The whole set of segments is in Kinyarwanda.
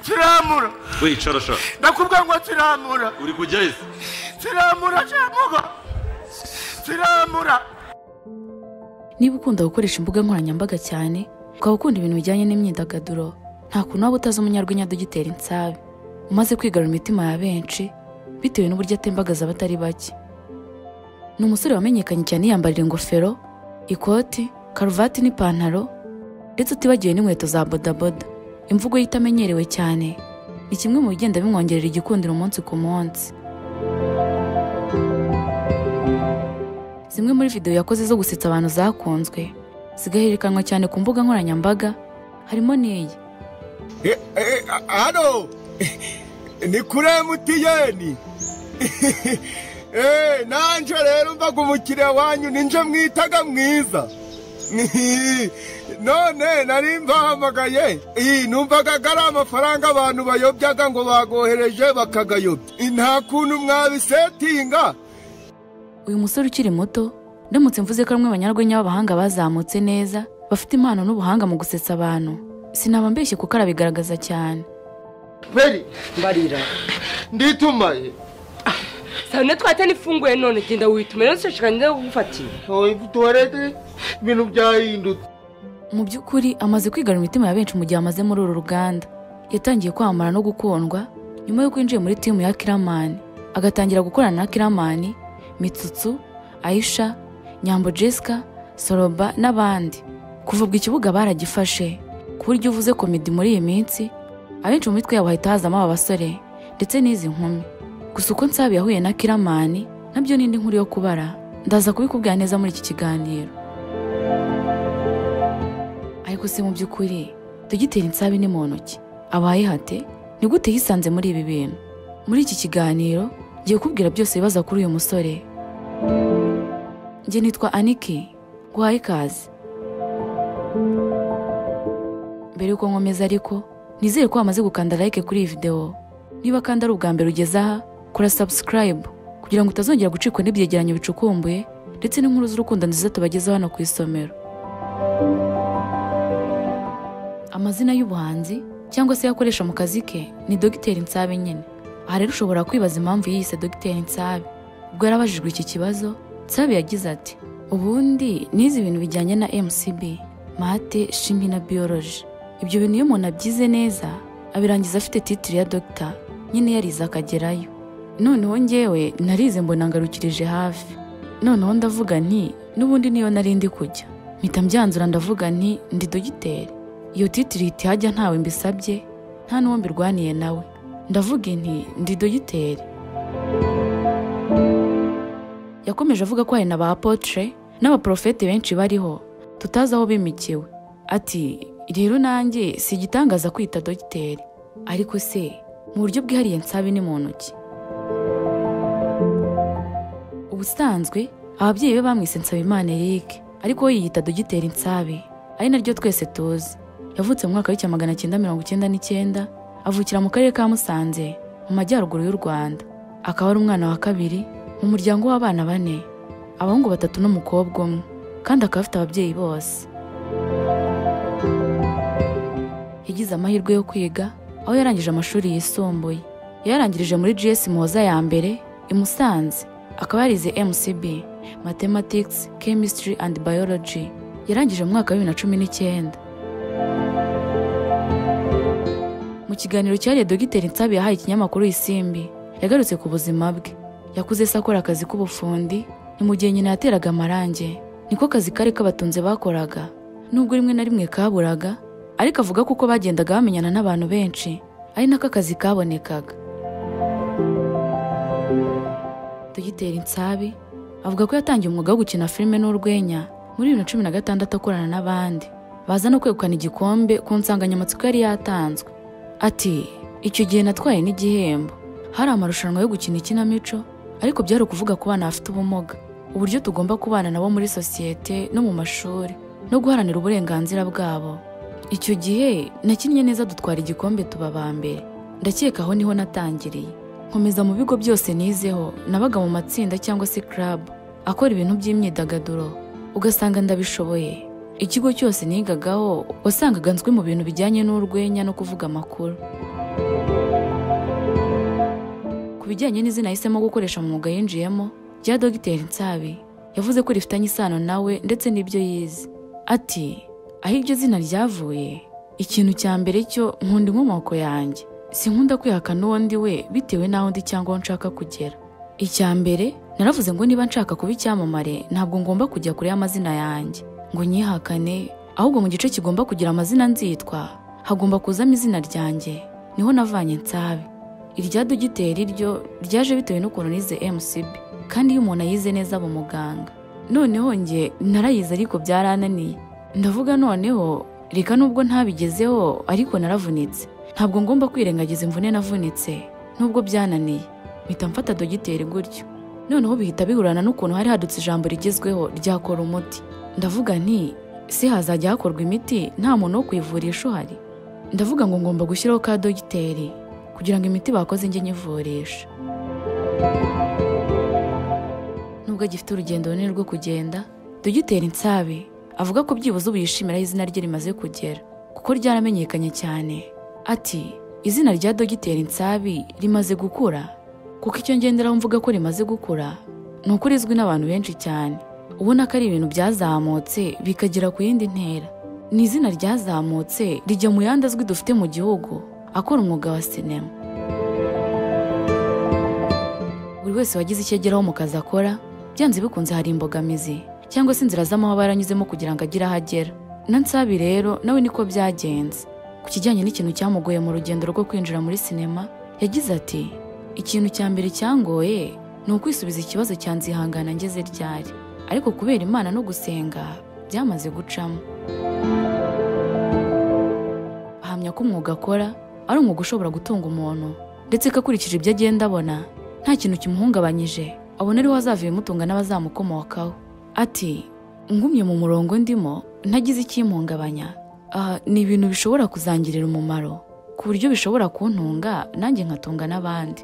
Tsiramura. Wicara sha. Ndakubwira ngo tsiramura. Uri kujya he? Tsiramura cyamuga. Tsiramura. Niba ukunda gukoresha imbuga nkoranyambaga cyane, ukaba ukunda ibintu bijyanye n'imyidagaduro, nta kuntu waba utazi umunyarwenya Dogiteri Nsabi, umaze kwigarura imitima ya benshi bitewe n'uburyo atembagaza abatari bake. Ni umusore wamenyekanye cyane yiyambarira ingofero, ikoti, karuvati n'ipantaro, ndetse utibagiwe n'inkweto za bodaboda. Imvugo ye itamenyerewe cyane ni kimwe mu bigenda bimwongerera igikundiro umunsi ku munsi. Zimwe muri video yakoze zo gusetsa abantu zakunzwe zigahererekanwa cyane ku mbuga nkoranyambaga harimo n'iyi. Hano ni kuri MTN. Nanje rero mbaga umukiriya wanyu ninje mwitaga mwiza. None nari mbahamagaye, numvaga ari amafaranga abantu bayobyaga ngo bagohereje bakagayobya. Nta kuntu mwabisetinga. Uyu musore ukiri muto, ndamutse mvuze ko ari umwe mu banyarwenya b'abahanga bazamutse neza, bafite impano n'ubuhanga mu gusetsa abantu, sinaba mbeshye kuko arabigaragaza cyane. Beri mbarira nditumaye. Sane twate nifunguye none genda witume none sashikanye kugufatira. Oyi tuwarete ibintu byahindutse. Mu by'ukuri amaze kwigarura imitima ya benshi mu gihe amaze muri uru ruganda. Yatangiye kwamamara no gukundwa nyuma y'uko yinjiye muri timu ya Kiramani, agatangira gukorana na Kiramani, Mitsutsu, Aisha, Nyambo Jessica, Soroba n'abandi. Kuva ubwo ikibuga baragifashe, ku buryo uvuze komedi muri iyi minsi, abenshi mu mitwe yabo hahita hazamo aba basore ndetse n'izi nkumi. Gusa uko Nsabi yahuye na Kiramani nabyo n'indi nkuru yo kubara, ndaza kubikubwira neza muri iki kiganiro. Ariko se mu by'ukuri Dogiteri Nsabi ni muntu ki? Abaye hate? Ni gute yisanze muri ibi bintu? Muri iki kiganiro ngiye kukubwira byose bibaza kuri uyu musore. Njye nitwa Aniki, nguhaye ikaze. Mbere yuko nkomeza ariko, nizere ko wamaze gukanda like kuri iyi video. Niba kandi ari ubwa mbere ugeze aha, kora subscribe kugira ngo utazongera gucikwa n'ibyegeranyo bicukumbuye ndetse n'inkuru z'urukundo nziza tubagezaho hano ku isomero. Amazina y'ubuhanzi cyangwa se yakoresha mu kazi ke ni Dogiteri Nsabi nyine. Aha rero ushobora kwibaza impamvu yiyise Dogiteri Nsabi. Ubwo yarabajijwe iki kibazo, Nsabi yagize ati: "Ubundi nize ibintu bijyanye na MCB, mate, shimi na biology. Ibyo bintu iyo umuntu abyize neza, abirangiza afite titire ya doctor, nyine yarize akagerayo. Noneho njyewe narize mbona ngarukirije hafi. Noneho ndavuga nti n'ubundi niyo nari ndi kujya. Mpita mbyanzura ndavuga nti ndi dogiteri. Iyo titire ihita ihajya ntawe mbisabye, nta n'uwo mbirwaniye nawe. Ndavuga nti ndi dogiteri." Yakomeje avuga ko hari na ba apotre n'abaprofete benshi bariho tutazi aho bimikiwe. Ati rero nanjye si igitangaza kwita dogiteri, ariko se mu buryo bwihariye Nsabi ni muntu ki? Ubusanzwe ababyeyi be bamwise Nsabimana Eric, ariko we yiyita Dogiteri Nsabi, ari naryo twese tuzi. Yavutse mu mwaka w'1999, avukira mu karere ka Musanze mu majyaruguru y'u Rwanda. Akaba ari umwana wa kabiri mu muryango w'abana bane, abahungu batatu n'umukobwa umwe, kandi akaba afite ababyeyi bose. Yagize amahirwe yo kwiga aho yarangije amashuri yisumbuye. Yarangirije muri GS Muhoza ya mbere i Musanze, akaba yarize MCB, Mathematics, Chemistry and Biology. Yarangije mu mwaka wa 2019. Mu kiganiro cyariye Dogiteri Nsabi yahaye ikinyamakuru Isimbi, yagarutse ku buzima bwe. Yakuze se akora akazi k'ubufundi, ni mu gihe nyina yateraga amarange. Niko kazi kari kabatunze bakoraga, nubwo rimwe na rimwe kaburaga, ariko avuga kuko bagendaga bamenyana n'abantu benshi, ari nako akazi kabonekaga. Dogiteri Nsabi avuga ko yatangiye umwuga wo gukina filime n'urwenya muri 2016 akorana n'abandi, baza no kwegukana igikombe ku nsanganyamatsiko yari yatanzwe. Ati icyo gihe natwaye n'igihembo, hari amarushanwa yo gukina ikinamico, ariko byari ukuvuga ku bana bafite ubumuga, uburyo tugomba kubana nabo muri sosiyete no mu mashuri, no guharanira uburenganzira bwabo. Icyo gihe nakinnye neza dutwara igikombe tuba ba mbere. Ndakeka aho niho natangiriye. Nkomeza mu bigo byose nizeho, nabaga mu matsinda cyangwa se club akora ibintu by'imyidagaduro, ugasanga ndabishoboye. Ikigo cyose nigagaho wasangaga nzwi mu bintu bijyanye n'urwenya no kuvuga amakuru. Ku bijyanye n'izina yahisemo gukoresha mu mwuga yinjiyemo rya Dogiteri Nsabi, yavuze ko rifitanye isano nawe ndetse n'ibyo yize. Ati aho iryo zina ryavuye, ikintu cya mbere cyo nkunda inkomoko yanjye, sinkunda kwihakana uwo ndi we bitewe n'aho ndi cyangwa aho nshaka kugera. Icya mbere naravuze ngo niba nshaka kuba icyamamare ntabwo ngomba kujya kure y'amazina yanjye ngo nyihakane, ahubwo mu gice kigomba kugira amazina nzitwa hagomba kuzamo izina ryanjye. Niho navanye Nsabi. Irya dogiteri ryo ryaje bitewe n'ukuntu nize MCB, kandi iyo umuntu ayize neza aba umuganga. Noneho njye narayize ariko byarananiye, ndavuga noneho reka nubwo ntabigezeho ariko naravunitse, ntabwo ngomba kwirengagiza imvune navunitse nubwo byananiye, mpita mfata dogiteri gutyo. Noneho bihita bihurana n'ukuntu hari hadutse ijambo rigezweho ryakora umuti. Ndavuga nti si hazajya hakorwa imiti nta muntu wo kuyivurisha uhari? Ndavuga ngo ngomba gushyiraho ka dogiteri kugira ngo imiti bakoze njye nyivurisha. Nubwo agifite urugendo runini rwo kugenda, Dogiteri Nsabi avuga ko byibuze ubu yishimira izina rye rimaze kugera, kuko ryaramenyekanye cyane. Ati izina rya Dogiteri Nsabi rimaze gukura, kuko icyo ngenderaho mvuga ko rimaze gukura ni uko rizwi n'abantu benshi cyane, ubona ko ari ibintu byazamutse bikagera ku yindi ntera. Ni izina ryazamutse rijya mu yandi azwi dufite mu gihugu akora umwuga wa sinema. Buri wese wagize icyo ageraho mu kazi akora, byanze bikunze hari imbogamizi cyangwa se inzira z'amahwa yaranyuzemo kugira ngo agire aho agera. Na Nsabi rero nawe niko byagenze. Ku kijyanye n'ikintu cyamugoye mu rugendo rwo kwinjira muri sinema, yagize ati ikintu cya mbere cyangoye ni ukwisubiza ikibazo cya nzihangana ngeze ryari, ariko kubera Imana no gusenga byamaze gucamo. Ahamya ko umwuga akora ari umwuga ushobora gutunga umuntu, ndetse ko akurikije ibyo agenda abona nta kintu kimuhungabanyije, abona ariho azava ibimutunga n'abazamukomokaho. Ati ngumye mu murongo ndimo ntagize ikimpungabanya, ni ibintu bishobora kuzangirira umumaro ku buryo bishobora kuntunga nanjye nkatunga n'abandi.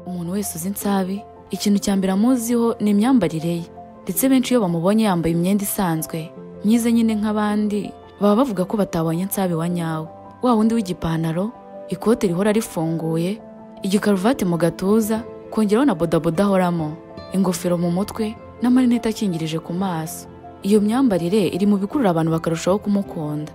Umuntu wese uzi Nsabi, ikintu cya mbere amuziho ni imyambarire ye, ndetse benshi iyo bamubonye yambaye imyenda isanzwe myiza nyine nk'abandi, baba bavuga ko batabonye Nsabi wa nyawe, wa wundi w'igipantaro, ikote rihora rifunguye, igikaruvati mu gatuza, kongeraho na bodaboda ahoramo, ingofero mu mutwe n'amarinete akingirije ku maso. Iyo myambarire iri mu bikurura abantu bakarushaho kumukunda.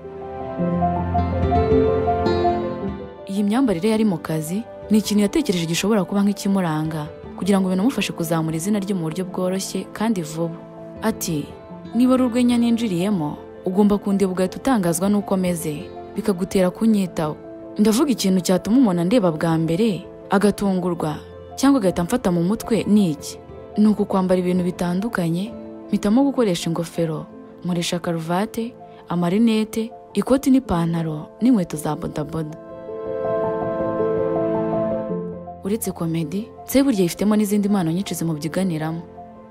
Iyi myambarire yari mu kazi ni ikintu yatekereje gishobora kuba nk'ikimuranga kugira ngo binamufashe kuzamura izina rye mu buryo bworoshye kandi vuba. Ati niba ari urwenya ninjiriyemo, ugomba kundeba ugahita utangazwa n'uko meze, bikagutera kunyitaho. Ndavuga ikintu cyatuma umuntu andeba bwa mbere agatungurwa cyangwa agahita amfata mu mutwe ni iki? Ni uku kwambara ibintu bitandukanye, mpitamo gukoresha ingofero, nkoresha karuvate, amarinete, ikoti n'ipantaro n'inkweto za bodaboda. Uretse komedi, Nsabi burya yifitemo n'izindi mpano nyinshi zimubyiganiramo.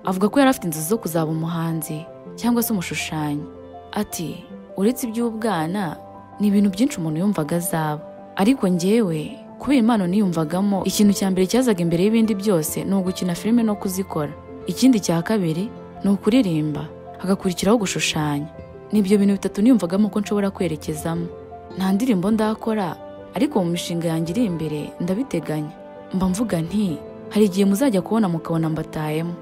Avuga ko yari afite inzozi zo kuzaba umuhanzi cyangwa se umushushanyi. Ati uretse iby'ubwana ni ibintu byinshi umuntu yumvaga azaba, ariko njyewe kubera impano niyumvagamo, ikintu cya mbere cyazaga imbere y'ibindi byose ni ugukina filime no kuzikora. Ikindi cya kabiri ni ukuririmba, hagakurikiraho gushushanya. Ni ibyo bintu bitatu niyumvagamo ko nshobora kwerekezamo. Nta ndirimbo ndakora, ariko mu mishinga yanjye iri imbere ndabiteganya. Mba mvuga nti hari igihe muzajya kubona mukabona mbatayemo.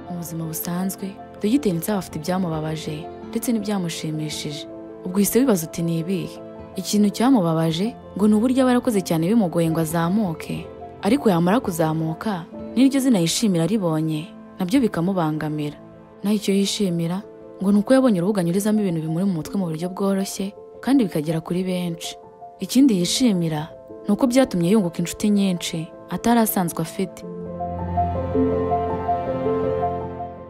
Mu buzima busanzwe, Dogiteri Nsabi afite ibyamubabaje ndetse n'ibyamushimishije. Ubwo uhise wibaza uti ni ibihe? Ikintu cyamubabaje ngo ni uburyo aba yarakoze cyane bimugoye ngo azamuke, ariko yamara kuzamuka n'iryo zina yishimira aribonye nabyo bikamubangamira. Naho icyo yishimira ngo ni uko yabonye urubuga anyurizamo ibintu bimuri mu mutwe mu buryo bworoshye kandi bikagera kuri benshi. Ikindi yishimira ni uko byatumye yunguka inshuti nyinshi atari asanzwe afite.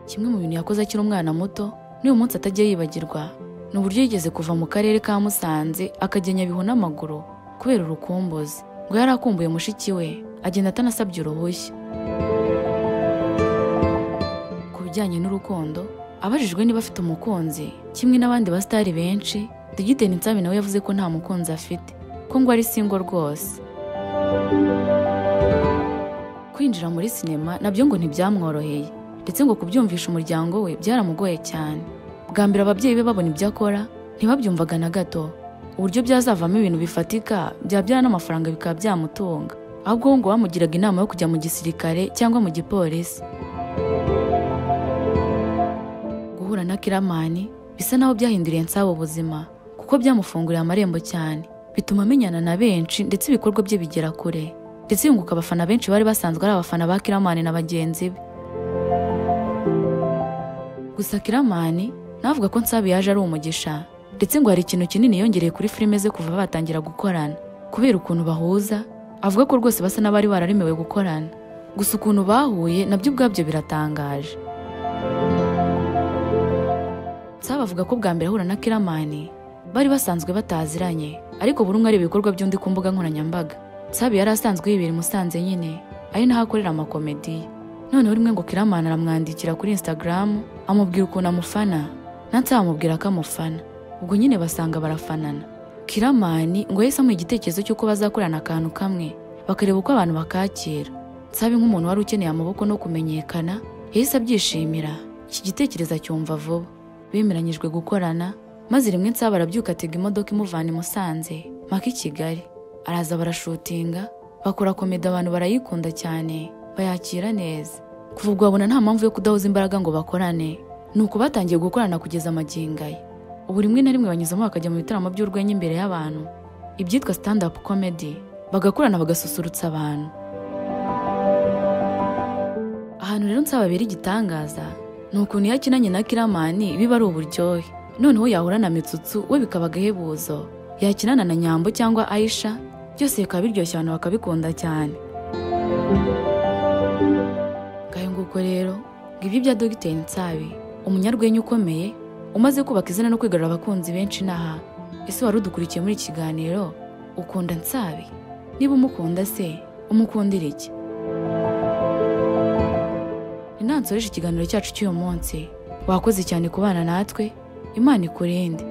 Kimwe mu bintu yakoze akiri umwana muto n'uyu munsi atajya yibagirwa ni uburyo yigeze kuva mu karere ka Musanze akajya Nyabihu n'amaguru kubera urukumbuzi. Ngo yari akumbuye mushiki we, agenda atanasabye uruhushya. Ku bijyanye n'urukundo, abajijwe niba afite umukunzi kimwe n'abandi basitari benshi, Dogiteri Nsabi nawe yavuze ko nta mukunzi afite, ko ngo ari single rwose. Kwinjira muri sinema nabyo ngo ntibyamworoheye, ndetse ngo kubyumvisha umuryango we byaramugoye cyane. Bwa mbere ababyeyi be babona ibyo akora ntibabyumvaga na gato, uburyo byazavamo ibintu bifatika byabyara n'amafaranga bikaba byamutunga. Ahubwo ngo bamugiraga inama yo kujya mu gisirikare cyangwa mu gipolisi. Guhura na Kiramani bisa naho byahinduriye Nsabi ubuzima, kuko byamufunguriye amarembo cyane, bituma amenyana na benshi ndetse ibikorwa bye bigera kure, ndetse yunguka abafana benshi bari basanzwe ari abafana ba Kiramani na bagenzi be. Gusa Kiramani navuga ko Nsabi yaje ari umugisha, ndetse ngo hari ikintu kinini yongereye kuri filime ze kuva batangira gukorana, kubera ukuntu bahuza, avuga ko rwose basa n'abari bararemewe gukorana. Gusa ukuntu bahuye nabyo ubwabyo biratangaje. Nsabi avuga ko bwa mbere ahura na Kiramani bari basanzwe bataziranye, ariko buri umwe ari ibikorwa by'undi ku mbuga nkoranyambaga. Nsabi yari asanzwe yibera i Musanze nyine, ari naho akorera amakomedi. Noneho rimwe ngo Kiramani aramwandikira kuri Instagram amubwira ukuntu amufana, na Nsabi amubwira ko amufana. Ubwo nyine basanga barafanana. Kiramani ngo yahise amuha igitekerezo cy'uko bazakorana akantu kamwe, bakareba uko abantu bakakira. Nsabi nk'umuntu wari ukeneye amaboko no kumenyekana, yahise abyishimira. Iki gitekerezo acyumva vuba. Bemeranyijwe gukorana, maze rimwe Nsabi arabyuka atega imodoka imuvana i Musanze mpaka i Kigali. Araza barashutinga, bakora komedi abantu barayikunda cyane, bayakira neza. Kuva ubwo babona nta mpamvu yo kudahuza imbaraga ngo bakorane, nuko batangiye gukorana kugeza magingo aya. Ubu rimwe na rimwe banyuzamo bakajya mu bitaramo by'urwenya imbere y'abantu, ibyitwa stand up comedy, bagakorana bagasusurutsa abantu. Ahantu rero Nsabi abera igitangaza ni ukuntu iyo akinanye na Kiramani biba ari uburyohe. Noneho yahura na Mitsutsu we bikaba agahebuzo, yakinana na Nyambo cyangwa Aisha byose bikaba biryoshye abantu bakabikunda cyane. Ngayo nguko rero ngibyo bya Dogiteri Nsabi, umunyarwenya ukomeye umaze kubaka izina no kwigarurira abakunzi benshi inaha. Ese wari udukurikiye muri iki kiganiro, ukunda Nsabi? Niba umukunda se umukundira iki? Inansoreje ikiganiro cyacu cy'uyu munsi. Wakoze cyane kubana natwe, Imana ikurinde.